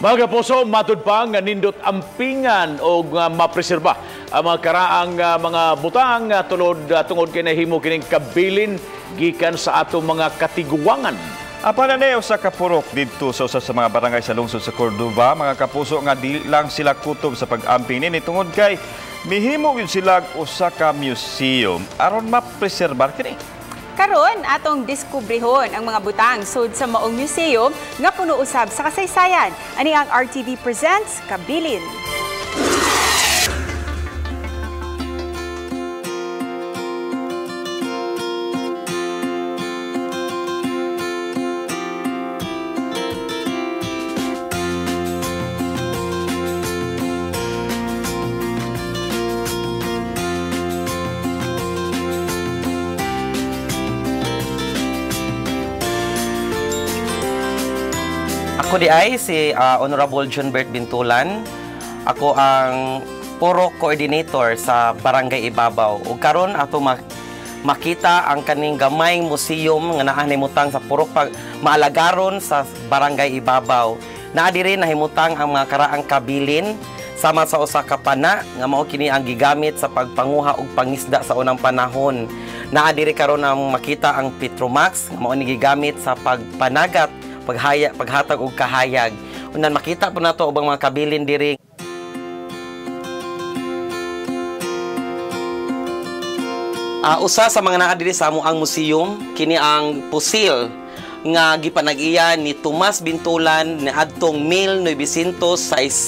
Mga kapuso, matud pa nga nindot ampingan o mapreserba ang mga karaang mga butang tulod tungod kay nahimo kining kabilin gikan sa atong mga katiguangan. Apan na usa ka purok didto sa usa sa mga barangay sa lungsod sa Cordova, mga kapuso, nga di lang sila kutob sa pag-amping nini tungod kay mihimo gyud sila usa ka museum aron mapreserbar kini. Karon atong diskubrihon ang mga butang sud sa maong museum nga puno usab sa kasaysayan. Ani ang RTV presents Kabilin. Ako di ay si Honorable John Bert Bintulan. Ako ang Purok Coordinator sa Barangay Ibabaw. Ug karon ato makita ang kaning gamayng museum nga naa nahimutang sa Purok pag maalagaron sa Barangay Ibabaw. Naa diri nahimutang ang mga karaang kabilin sama sa usa ka pana nga mao kini ang gigamit sa pagpanguha og pangisda sa unang panahon. Naa diri karon ang makita ang Petromax nga mao ni gigamit sa pagpanagat, paghatag og kahayag. Unan makita po nato ubang mga kabilin diri. Usa sa mga naa diri sa amo ang museum kini ang pusil nga gipanag-iya ni Tomas Bintulan niadtong 1965.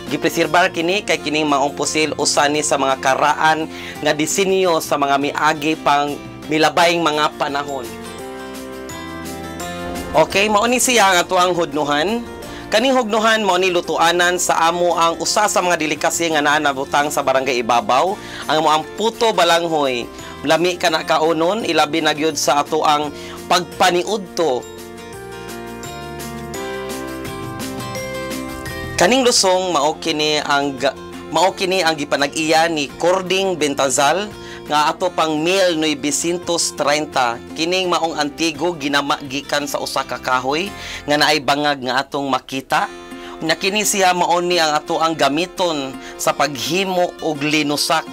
Gipreserbar kini kay kining maong pusil usa ni sa mga karaan nga disenyo sa mga miagi pang milabayng mga panahon. Okay, mao ni siya ang atuang hudnuhan. Kaning hugnuhan mao ni lutuanan sa amo ang usa sa mga delikasi nga naa nabutang sa Barangay Ibabaw, ang amo ang puto balanghoy. Lami ka na kaunon, ilabi na gyud sa ato ang pagpaniudto. Kaning lusong mao kini ang gipanag-iya ni Cording Bentazal nga ato pang 1930. Kining maong antigo ginama gikan sa usa ka kahoy nga naay bangag nga atong makita. Nya kini siya mao ni ang ato ang gamiton sa paghimo og linusak.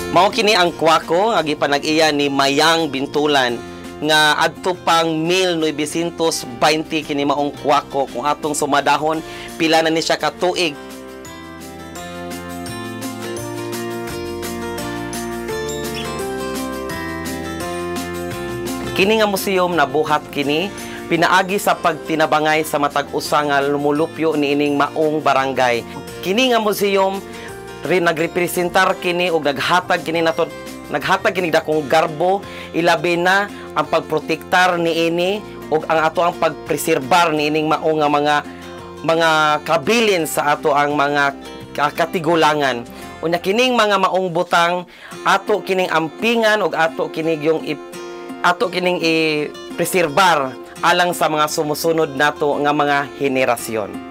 Mao kini ang kwako nga gipanag-iya ni Mayang Bintulan nga adto pang 1920 kini maong kwako. Kung atong sumadahon, pila na ni siya ka tuig. Kini nga museum nabuhat kini pinaagi sa pagtinabangay sa matag usa nga lumulupyo niining maong barangay. Kini nga museum rin nagrepresentar kini og naghatag kini nato, naghatag kini dakong garbo, ilabi na ang pagprotektar niini ug ang ato ang pagpreserbar niining mao nga mga kabilin sa ato ang mga katigulangan. Unya kining mga maong butang ato kining ampingan ug ato kining yung ato kining i-preserbar alang sa mga sumusunod nato nga mga henerasyon.